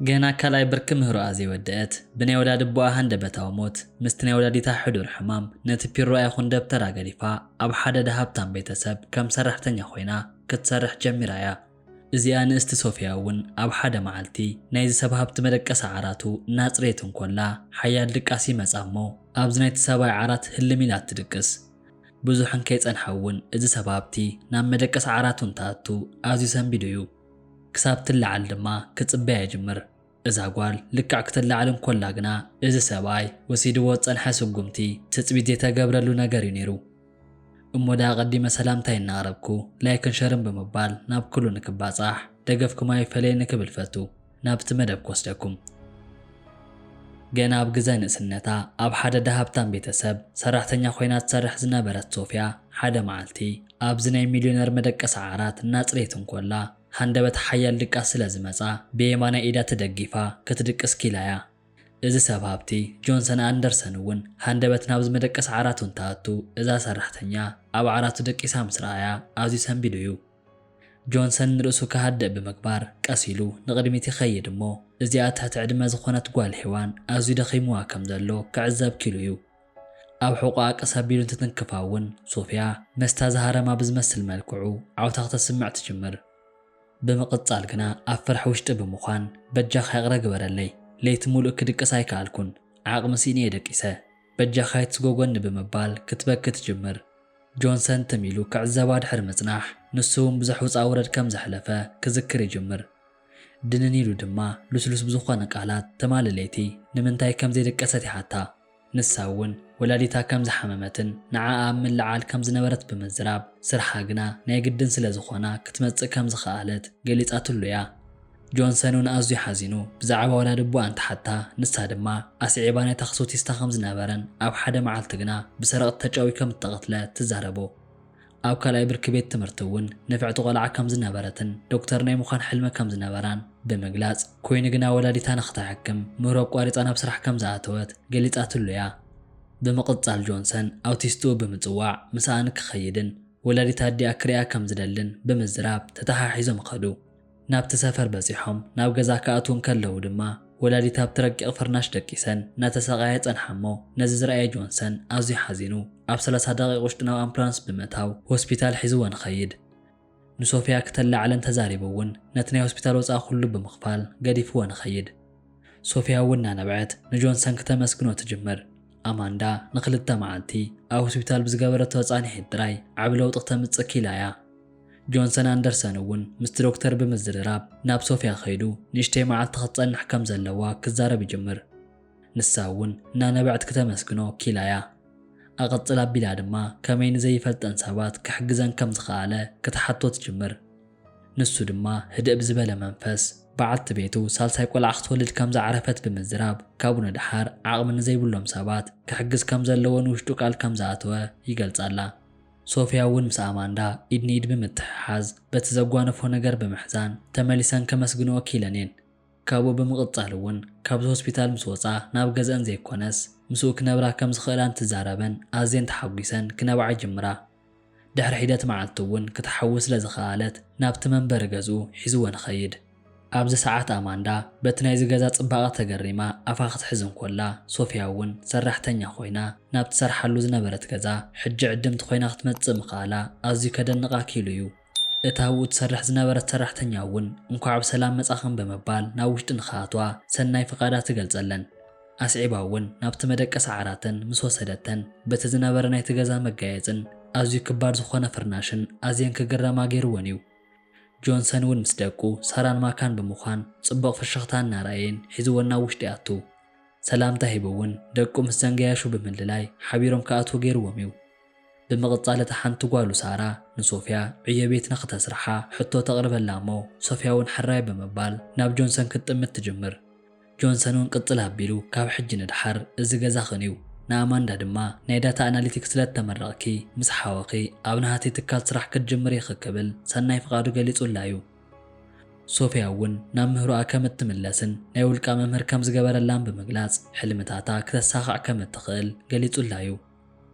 ገና ካልኣይ ብርኪ ምህሮኣ ዘይወደአት፣ ብናይ ወላዲ ኣቦኣ ሃንደበታዊ ሞት፣ ምስቲ ናይ ወላዲታ ሕዱር ሕማም፣ ነቲ ፒሮኣ ይኹን ደብተራ ገዲፋ፣ ኣብ ሓደ ደሃብታም ቤተሰብ ከም ሰራሕተኛ ኮይና ክትሰርሕ ጀሚራ እያ። እዚኣ ንእስቲ ሶፊያ እውን ኣብ ሓደ መዓልቲ ናይዚ ሰብ ሃብቲ መደቀሲ ዓራቱ እናጽረየት እንኮላ ሓያል ድቃስ ይመጻ እሞ ኣብዚ ናይቲ ሰብኣይ ዓራት ህልም ኢላ ትድቅስ። ብዙሕ እንከይጸንሐ እውን እዚ ሰብ ሃብቲ ናብ መደቀሲ ዓራቱ እንትኣቱ ኣዝዩ ሰንቢዱ እዩ። ክሳብ ትለዓል ድማ ክጽበያ ይጅምር። እዛ ጓል ልክዕ ክትለዓል እንኮላ ግና እዚ ሰብኣይ ወሲድዎ ዝጸንሐ ስጉምቲ ትጽቢት ዘይተገብረሉ ነገር እዩ ነይሩ። እሞ ደኣ ኣቐዲመ ሰላምታይ እናቕረብኩ ላይክን ሸርን ብምባል ናብ ኩሉ ንክባጻሕ ደገፍኩም ኣይፈለየኒ ክብል ፈቱ ናብቲ መደብ ክወስደኩም። ገና ኣብ ግዘ ንእስነታ ኣብ ሓደ ደሃብታም ቤተሰብ ሰራሕተኛ ኮይና ትሰርሕ ዝነበረት ሶፊያ ሓደ መዓልቲ ኣብዚ ናይ ሚልዮነር መደቀሲ ዓራት እናጽረየት እንኮላ ሃንደበት ሓያል ድቃስ ስለ ዝመጻ ብየማናይ ኢዳ ተደጊፋ ክትድቅስ ኪላ እያ። እዚ ሰብ ሃብቲ ጆንሰን ኣንደርሰን እውን ሃንደበት ናብዚ መደቀሲ ዓራቱ እንትኣቱ እዛ ሰራሕተኛ ኣብ ዓራቱ ደቂሳ ምስ ረኣያ ኣዝዩ ሰንቢዱ እዩ። ጆንሰን ንርእሱ ክሃድእ ብምግባር ቀስ ኢሉ ንቕድሚት ይኸይድ እሞ እዚኣ ትሕቲ ዕድመ ዝኾነት ጓል ሄዋን ኣዝዩ ደኺምዋ ከም ዘሎ ክዕዘብ ኪሉ እዩ። ኣብ ሕቖኣ ቀስ ኣቢሉ እንትትንክፋ እውን ሶፊያ መስታ ዝሃረማ ብዝመስል መልክዑ ዓውታ ክተስምዕ ትጅምር። ብምቕጻል ግና ኣብ ፍርሒ ውሽጢ ብምዃን በጃኻ ይቕረ ግበረለይ፣ ለይቲ ሙሉእ ክድቅስ ኣይከኣልኩን፣ ዓቕሚ ስኢነ እየ ደቂሰ፣ በጃኻ ኣይትስጎጎኒ ብምባል ክትበኪ ትጅምር። ጆንሰን ትም ኢሉ ክዕዘባ ድሕሪ ምጽናሕ ንሱ እውን ብዙሕ ውጻ ውረድ ከም ዘሕለፈ ክዝክር ይጅምር። ድንን ኢሉ ድማ ልስሉስ ብዝኾነ ቃላት ትማሊ ለይቲ ንምንታይ ከም ዘይደቀሰት ይሓታ። ንሳ እውን ወላዲታ ከም ዝሓመመትን ንዓኣ ኣብ ምልዓል ከም ዝነበረት ብምዝራብ ስርሓ ግና ናይ ግድን ስለ ዝኾና ክትመጽእ ከም ዝኸኣለት ገሊጻትሉ እያ። ጆንሰን እውን ኣዝዩ ሓዚኑ ብዛዕባ ወላዲ ኣቦኣ እንትሓታ ንሳ ድማ ኣስዒባ ናይ ታኽሲ ኦቲስታ ከም ዝነበረን ኣብ ሓደ መዓልቲ ግና ብሰረቕቲ ተጨውዩ ከም እተቐትለ ትዛረቦ። ኣብ ካልኣይ ብርኪ ቤት ትምህርቲ እውን ንፍዕቲ ቆልዓ ከም ዝነበረትን ዶክተር ናይ ምዃን ሕልሚ ከም ዝነበራን ብምግላጽ ኮይኑ ግና ወላዲታ ንኽተሐክም ምህሮ ኣቋሪጻ ናብ ስራሕ ከም ዝኣተወት ገሊጻትሉ እያ። ብምቕጻል ጆንሰን ኣውቲስትኡ ብምጽዋዕ ምስኣ ንክኸይድን ወላዲት ኣዲኣ ክሪኣ ከም ዝደልን ብምዝራብ ተተሓሒዞም ኸዱ። ናብቲ ሰፈር በጺሖም ናብ ገዛ ክኣትዉ እንከለዉ ድማ ወላዲት ኣብቲ ረቂቕ ፍርናሽ ደቂሰን እናተሰቓያ ጸንሓ እሞ ነዚ ዝረኣየ ጆንሰን ኣዝዩ ሓዚኑ ኣብ ሰላሳ ደቂቕ ውሽጢ ናብ ኣምቡላንስ ብምእታው ሆስፒታል ሒዝወን ኸይድ። ንሶፊያ ክተላዕለን ተዛሪቡ እውን ነቲ ናይ ሆስፒታል ወጻኢ ኩሉ ብምኽፋል ገዲፍወን ኸይድ። ሶፊያ እውን እናነብዐት ንጆንሰን ክተመስግኖ ትጅምር። ኣማንዳ ንኽልተ መዓልቲ ኣብ ሆስፒታል ብዝገበረቶ ጻንሒት ጥራይ ዓቢ ለውጢ ክተምጽእ ኪላ እያ። ጆንሰን ኣንደርሰን እውን ምስቲ ዶክተር ብምዝርራብ ናብ ሶፊያ ከይዱ ንእሽተይ መዓልቲ ክትጸንሕ ከም ዘለዋ ክዛረብ ይጅምር። ንሳ እውን እናነበዐት ክተመስግኖ ኪላ እያ። ኣቐጽል ኣቢላ ድማ ከመይ ንዘይፈልጠን ሰባት ክሕግዘን ከም ዝኸኣለ ክትሓቶ ትጅምር። ንሱ ድማ ህድእ ብዝበለ መንፈስ በዓልቲ ቤቱ ሳልሳይ ቆልዓ ክትወልድ ከም ዝዓረፈት ብምዝራብ ካብኡ ንደሓር ዓቕሚ ንዘይብሎም ሰባት ክሕግዝ ከም ዘለዎ ንውሽጡ ቃል ከም ዝኣተወ ይገልጻላ። ሶፊያ እውን ምስ ኣማንዳ ኢድ ንኢድ ብምትሕሓዝ በቲ ዘጓነፎ ነገር ብምሕዛን ተመሊሰን ከመስግንኦ ኪለን እየን። ካብኡ ብምቕጻል እውን ካብዚ ሆስፒታል ምስ ወጻ ናብ ገዝአን ዘይኮነስ ምስኡ ክነብራ ከም ዝኽእላ እንትዛረበን ኣዝየን ተሓጒሰን ክነብዓ ይጅምራ። ድሕሪ ሒደት መዓልቲ እውን ክትሓዊ ስለ ዝኸኣለት ናብቲ መንበሪ ገዝኡ ሒዝወን ኸይድ። ኣብዚ ሰዓት ኣማንዳ በቲ ናይዚ ገዛ ጽባቐ ተገሪማ ኣፋ ክትሕዝ እንኮላ ሶፊያ እውን ሰራሕተኛ ኮይና ናብ ትሰርሓሉ ዝነበረት ገዛ ሕጂ ዕድምቲ ኮይና ክትመጽእ ምኽኣላ ኣዝዩ ከደንቓ ኪሉ እዩ። እታ ኣብኡ ትሰርሕ ዝነበረት ሰራሕተኛ እውን እንኳዕ ብሰላም መጻኽን ብምባል ናብ ውሽጢ ንኽኣትዋ ሰናይ ፍቓዳ ትገልጸለን። ኣስዒባ እውን ናብቲ መደቀሲ ዓራተን ምስ ወሰደተን በቲ ዝነበረ ናይቲ ገዛ መጋየጽን ኣዝዩ ክባር ዝኾነ ፍርናሽን ኣዝየን ክግረማ ገይርወን እዩ። ጆንሰን እውን ምስ ደቁ ሳራን ማካን ብምዃን ጽቡቕ ፍሽኽታ እናረኣየን ሒዝወን ናብ ውሽጢ ኣቱ። ሰላምታ ሂቡ እውን ደቁ ምስ ዘንገያሹ ብምልላይ ሓቢሮም ክኣትዉ ገይርዎም እዩ። ብምቕጻል እታ ሓንቲ ጓሉ ሳራ ንሶፊያ ዕዮ ቤት ንኽተስርሓ ሕቶ ተቕርበላ እሞ ሶፊያ እውን ሕራይ ብምባል ናብ ጆንሰን ክትጥምት ትጅምር። ጆንሰን እውን ቅጽል ኣቢሉ ካብ ሕጂ ንድሓር እዚ ገዛኽን እዩ፣ ንኣማንዳ ድማ ናይ ዳታ ኣናሊቲክስ ስለ እተመረቕኪ ምስ ሓወኺ ኣብ ናህቲ ትካል ስራሕ ክትጅምሪ ኢኺ ክብል ሰናይ ፍቓዱ ገሊጹላ እዩ። ሶፊያ እውን ናብ ምህሮኣ ከም እትምለስን ናይ ውልቃ መምህር ከም ዝገበረላን ብምግላጽ ሕልምታታ ክተሳኽዕ ከም እትኽእል ገሊጹላ እዩ።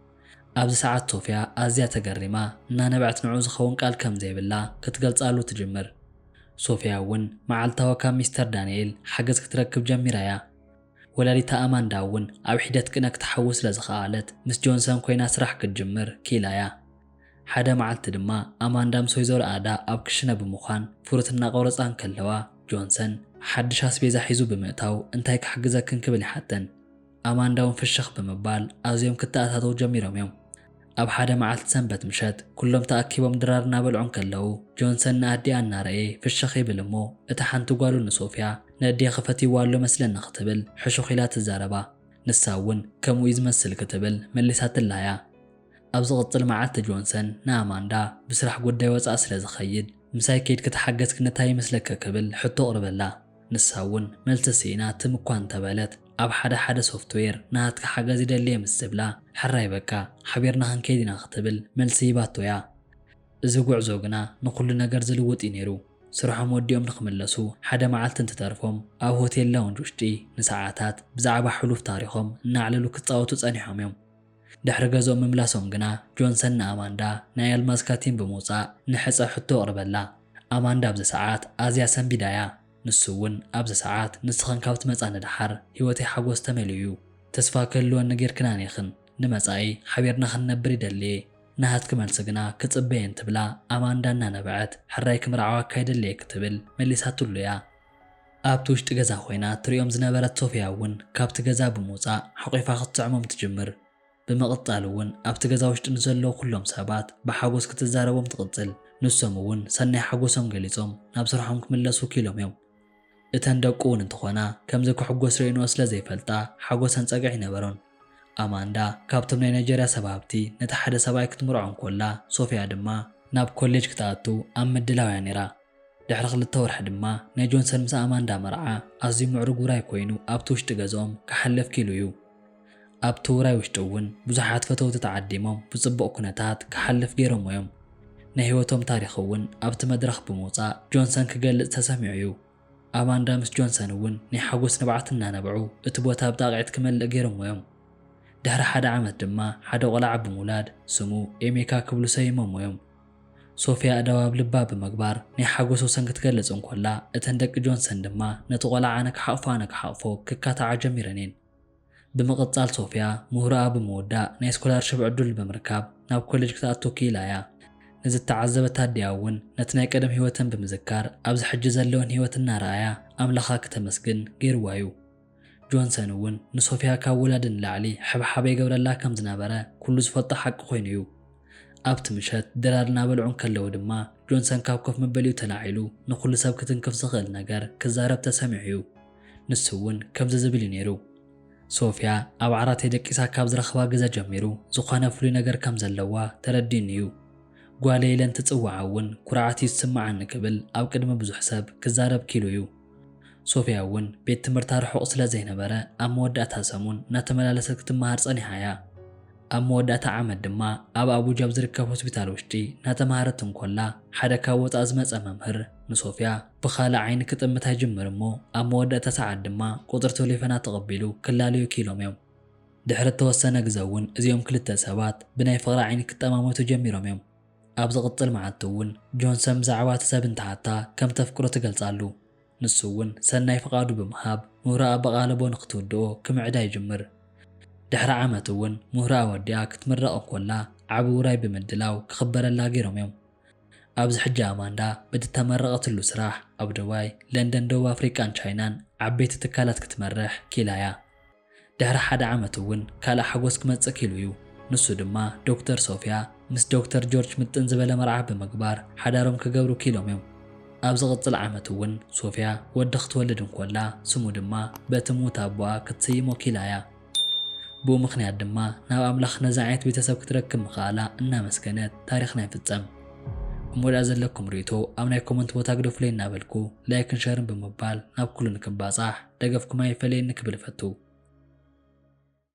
ኣብዚ ሰዓት ሶፊያ ኣዝያ ተገሪማ እናነበዐት ንዑ ዝኸውን ቃል ከም ዘይብላ ክትገልጻሉ ትጅምር። ሶፊያ እውን መዓልታዊ ካብ ሚስተር ዳንኤል ሓገዝ ክትረክብ ጀሚራ እያ። ወላዲታ ኣማንዳ እውን ኣብ ሒደት ቅነ ክትሓዊ ስለ ዝኸኣለት ምስ ጆንሰን ኮይና ስራሕ ክትጅምር ክኢላ እያ። ሓደ መዓልቲ ድማ ኣማንዳ ምስ ወይዘሮ ኣዳ ኣብ ክሽነ ብምዃን ፍሩት እናቆረፃ እንከለዋ ጆንሰን ሓድሽ ኣስቤዛ ሒዙ ብምእታው እንታይ ክሕግዘክን ክብል ይሓተን። ኣማንዳ እውን ፍሽኽ ብምባል ኣዝዮም ክተኣታተው ጀሚሮም እዮም። ኣብ ሓደ መዓልቲ ሰንበት ምሸት ኩሎም ተኣኪቦም ድራር እናበልዑ እንከለዉ ጆንሰን ንኣዲኣ እናረኣየ ፍሽኽ ይብል እሞ እታ ሓንቲ ጓሉ ንሶፊያ ነዴ ክፈትይዋ ኣሎ መስለኒ ክትብል ሕሹኽ ኢላ ትዛረባ። ንሳ እውን ከምኡ እዩ ዝመስል ክትብል መሊሳትላ እያ። ኣብ ዝቕጽል መዓልቲ ጆንሰን ንኣማንዳ ብስራሕ ጉዳይ ወጻእ ስለ ዝኸይድ ምሳይ ከይድ ክትሓገዝ ክንታይ ይመስለኪ ክብል ሕቶ ኣቕርበላ። ንሳ እውን መልሲ ስኢና ትም እኳ እንተበለት ኣብ ሓደ ሓደ ሶፍትዌር ናሃትካ ሓገዝ ይደልየ ምስ ዝብላ ሕራይ በቃ ሓቢርና ክንከይድ ኢና ክትብል መልሲ ሂባቶ እያ። እዚ ጉዕዞ ግና ንኹሉ ነገር ዝልውጥ እዩ ነይሩ። ስርሖም ወዲኦም ንክምለሱ ሓደ መዓልቲ እንትተርፎም ኣብ ሆቴል ላውንጅ ውሽጢ ንሰዓታት ብዛዕባ ሕሉፍ ታሪኾም እናዕለሉ ክጻወቱ ጸኒሖም እዮም። ድሕሪ ገዝኦም ምምላሶም ግና ጆንሰን ንኣማንዳ ናይ ኣልማዝ ካቲም ብምውጻእ ንሕጸ ሕቶ ኣቕርበላ። ኣማንዳ ኣብዚ ሰዓት ኣዝያ ሰንቢዳ እያ። ንሱ እውን ኣብዚ ሰዓት ንስኽን ካብ ትመጻ ንደሓር ህይወተይ ሓጎስ ተመልዩ እዩ። ተስፋ ክህልወኒ ጌርክናን ኢኽን። ንመጻኢ ሓቢርና ክንነብር ይደሊ እየ። ናሃትኪ መልሲ ግና ክጽበየን ትብላ ኣማንዳ እናነበዐት ሕራይ ክምርዓወካ ይደልየ ክትብል መሊሳትሉ እያ። ኣብቲ ውሽጢ ገዛ ኮይና ትሪኦም ዝነበረት ሶፊያ እውን ካብቲ ገዛ ብምውጻእ ሓቂፋ ክትስዕሞም ትጅምር። ብምቕጻል እውን ኣብቲ ገዛ ውሽጢ ንዘለዉ ኩሎም ሰባት ብሓጎስ ክትዛረቦም ትቕጽል። ንሶም እውን ሰናይ ሓጎሶም ገሊጾም ናብ ስርሖም ክምለሱ ክኢሎም እዮም። እተን ደቁ እውን እንተኾና ከምዚ ክሕጎስ ርእይንኦ ስለ ዘይፈልጣ ሓጎሰን ጸግዒ ኣይነበሮን። ኣማንዳ ካብቶም ናይ ናይጀርያ ሰብ ሃብቲ ነቲ ሓደ ሰብኣይ ክትምርዖ እንኮላ ሶፊያ ድማ ናብ ኮሌጅ ክትኣቱ ኣብ ምድላው እያ ነይራ። ድሕሪ ክልተ ወርሒ ድማ ናይ ጆንሰን ምስ ኣማንዳ መርዓ ኣዝዩ ምዕሩግ ውራይ ኮይኑ ኣብቲ ውሽጢ ገዝኦም ክሓልፍ ክኢሉ እዩ። ኣብቲ ውራይ ውሽጢ እውን ብዙሓት ፈተውቲ ተዓዲሞም ብጽቡቕ ኩነታት ክሓልፍ ገይሮሞ እዮም። ናይ ህይወቶም ታሪኽ እውን ኣብቲ መድረኽ ብምውጻእ ጆንሰን ክገልጽ ተሰሚዑ እዩ። ኣማንዳ ምስ ጆንሰን እውን ናይ ሓጎስ ንብዓት እናነብዑ እቲ ቦታ ብጣቕዒት ክመልእ ገይሮሞ እዮም። ድሕሪ ሓደ ዓመት ድማ ሓደ ቆልዓ ብምውላድ ስሙ ኤሜካ ክብሉ ሰይሞሞ እዮም። ሶፊያ ኣእዳዋ ኣብ ልባ ብምግባር ናይ ሓጎስ ወሰን ክትገልጽ እንኮላ እተን ደቂ ጆንሰን ድማ ነቲ ቆልዓ ኣነ ክሓቕፎ ኣነ ክሓቕፎ ክካታዓ ጀሚረን እየን። ብምቕጻል ሶፊያ ምህሮኣ ብምውዳእ ናይ ስኮላርሽፕ ዕድል ብምርካብ ናብ ኮሌጅ ክትኣቱ ክኢላ እያ። ንዝተዓዘበት ኣዲኣ እውን ነቲ ናይ ቀደም ህይወተን ብምዝካር ኣብዚ ሕጂ ዘለወን ህይወት እናረኣያ ኣምላኻ ክተመስግን ገይርዋ እዩ። ጆንሰን እውን ንሶፊያ ካብ ውላድ ንላዕሊ ሕብሓብ ይገብረላ ከም ዝነበረ ኩሉ ዝፈልጦ ሓቂ ኮይኑ እዩ። ኣብቲ ምሸት ድራር እናበልዑ እንከለዉ ድማ ጆንሰን ካብ ኮፍ መበሊኡ ተላዒሉ ንኹሉ ሰብ ክትንክፍ ዝኽእል ነገር ክዛረብ ተሰሚዑ እዩ። ንሱ እውን ከምዚ ዝብል እዩ ነይሩ። ሶፊያ ኣብ ዓራተይ ደቂሳ ካብ ዝረኽባ ግዘ ጀሚሩ ዝኾነ ፍሉይ ነገር ከም ዘለዋ ተረዲኡኒ እዩ። ጓለይ ኢለን ትጽውዓ እውን ኩርዓት እዩ ዝስምዓኒ ክብል ኣብ ቅድሚ ብዙሕ ሰብ ክዛረብ ኪሉ እዩ። ሶፊያ እውን ቤት ትምህርታ ርሑቕ ስለ ዘይነበረ ኣብ መወዳእታ ሰሙን እናተመላለሰት ክትመሃር ጸኒሓ እያ። ኣብ መወዳእታ ዓመት ድማ ኣብ ኣቡጃ ኣብ ዝርከብ ሆስፒታል ውሽጢ እናተምሃረት እንኮላ ሓደ ካብ ወጻኢ ዝመጸ መምህር ንሶፊያ ብኻልእ ዓይኒ ክጥምታ ይጅምር እሞ ኣብ መወዳእታ ሰዓት ድማ ቁጽሪ ቴሌፎና ተቐቢሉ ክላለዩ ኪሎም እዮም። ድሕሪ እተወሰነ ግዘ እውን እዚኦም ክልተ ሰባት ብናይ ፍቕሪ ዓይኒ ክጠማመቱ ጀሚሮም እዮም። ኣብ ዝቕጽል መዓልቲ እውን ጆንሰን ብዛዕባ እቲ ሰብ እንትሓታ ከም ተፍቅሮ ትገልጻሉ። ንሱ እውን ሰናይ ፍቓዱ ብምሃብ ምህሮኣ ብቓለቦ ንክትውድኦ ክምዕዳ ይጅምር። ድሕሪ ዓመት እውን ምህሮኣ ወዲኣ ክትምረቕ እንኮላ ዓቢ ውራይ ብምድላው ክኽበረላ ገይሮም እዮም። ኣብዚ ሕጂ ኣማንዳ ብትተመረቐትሉ ስራሕ ኣብ ዱባይ፣ ለንደን፣ ደቡብ ኣፍሪቃን ቻይናን ዓበይቲ ትካላት ክትመርሕ ኪላ እያ። ድሕሪ ሓደ ዓመት እውን ካልእ ሓጎስ ክመጽእ ኪሉ እዩ። ንሱ ድማ ዶክተር ሶፊያ ምስ ዶክተር ጆርጅ ምጥን ዝበለ መርዓ ብምግባር ሓዳሮም ክገብሩ ኪሎም እዮም። ኣብ ዝቕጽል ዓመት እውን ሶፊያ ወዲ ክትወልድ እንኮላ ስሙ ድማ በቲ ምዉት ኣቦኣ ክትስይሞ ኪላ እያ። ብኡ ምኽንያት ድማ ናብ ኣምላኽ ነዚ ዓይነት ቤተሰብ ክትረክብ ምኽኣላ እናመስገነት ታሪኽና ይፍጸም። እሞ ደኣ ዘለኩም ርእይቶ ኣብ ናይ ኮመንት ቦታ ግደፉለይ እናበልኩ ላይክን ሸርን ብምባል ናብ ኩሉ ንክባጻሕ ደገፍኩም ኣይፈለየኒ ክብል እፈቱ።